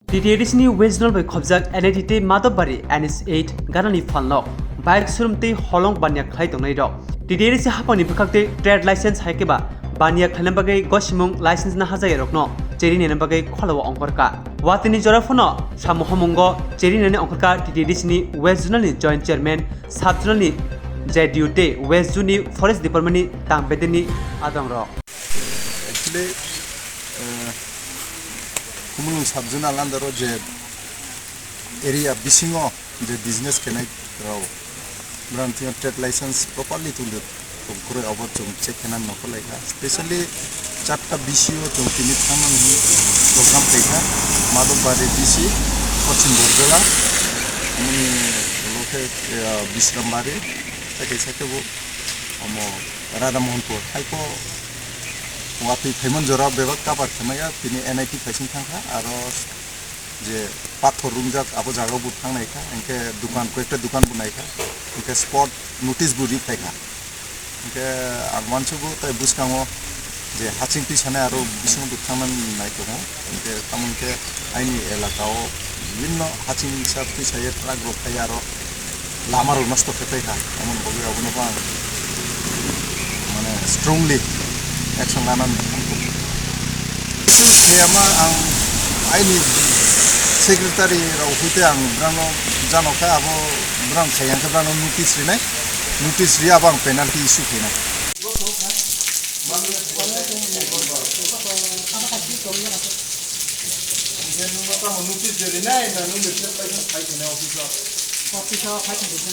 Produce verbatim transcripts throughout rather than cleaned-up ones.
T T A D C ni West Zonal bai khobjak N I T tei Madhobari N H eight ganani phalnok, bike showroom tei holong baniya khlai tongnai rok. T T A D C hapangni bwkhak tei trade license hai khe ba baniya khlaina bagwi gosimung license na hajaya rokno cheri nina bagwi kholao ongkhorkha. Watini jora phano samung hamungo cheri nani ongkhorkha T T A D C ni West Zonal ni Joint Chairman, Sub Zonal ni J D U tei West Zone ni Forest Department ni tang bedeni adong rok. Actually, uh, Khumulwng Sub Zonal under o je area bisingo je business khenai rok, borok thwngya trade license properly tongdi, tongkhorwi abo chwng check khenani nokho laikha. Specially charta B C o chwng tini thangmani program khaikha, Madhobari B C, Poschim Borjola, amoni ulo khe, eh, Bishrambari, tei kaisa khe bo omo Radha Mohanpur. Haikhe watwi phaimani jora bebak kabar khaimaya, tini N I T phaising thangkha, aro je pathor rungjak abo jaga bo thang naikha, hinkhe dukan, koyekta dukan bo naikha, hinkhe spot notice bo ri phaikha. Hinkhe ang uansugo tai bwskango je haching twi sanai aro bisingo bo thangna nai tongo, hinkhe tamo hinkhe aini elaka o bibinno haching sa twi saye truck rok phai aro lama rok nosto khe paikha, amoni bagwi abono bo ang mane strongly action lanani thangkho. Khe ama ang aini secretary rok hwite ang borokno jano khe abo borok khaiyang khe borokno notice rinai, notice ri abo ang penalty issue khainai. Notice rinai na nung de office o? Office o phai tongdi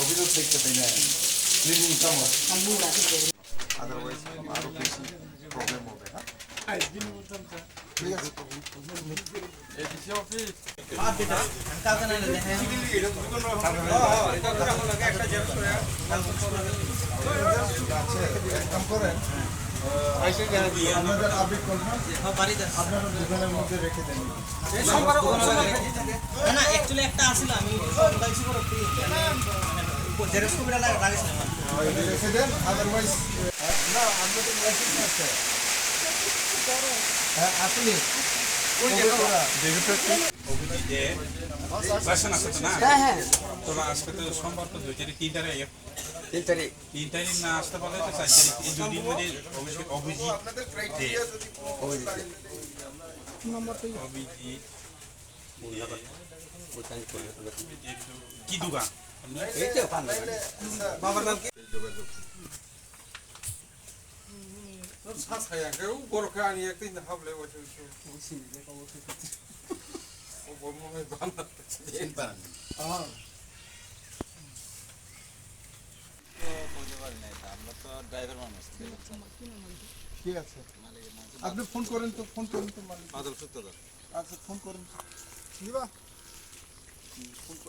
office o check khainai. Nini tamo? Otherwise, aro besi problem hobe, ha? ঠিক আছে। এক কাম করেন, আপনাদের update confirm আপনারা দোকানের মধ্যে রেখে দেন। না, না, actually একটা আছিল, আমি সকাল ছিল free, মানে, জেরক্স কপিটা লাগে, লাগে স্যার আমার। রেখে দেন, আদারওয়াইজ, না, আপনাদের লাইসেন্স আছে। হ্যাঁ, আসলে। লাইসেন্স আছে তো না? হ্যাঁ, হ্যাঁ। তোরা আজকে তো সোমবার, তো দুই তারিখ, তিন তারিখ। তিন তারিখ। তিন তারিখ না আসতে পারলে তো চার তারিখ, এই দুই দিন মধ্যে অভিজিৎ, অভিজিৎ দে। অভিজিৎ দে। অভিজিৎ। কি দোকান? এই তো পান দোকান। বাবার নাম কি? তোর শ্বাস খাই আগে, ও বড় খাই আনি একদিন হাবলে বসে বসে। ও বড় মনে হয় বানাতে। হ্যাঁ। তো বলতে পারি না এটা, আমরা তো ড্রাইভার মানুষ। ঠিক আছে। আপনি ফোন করেন তো, ফোন করেন তো মালিক। বাদল সূত্রধর। আচ্ছা, ফোন করেন। নিবা?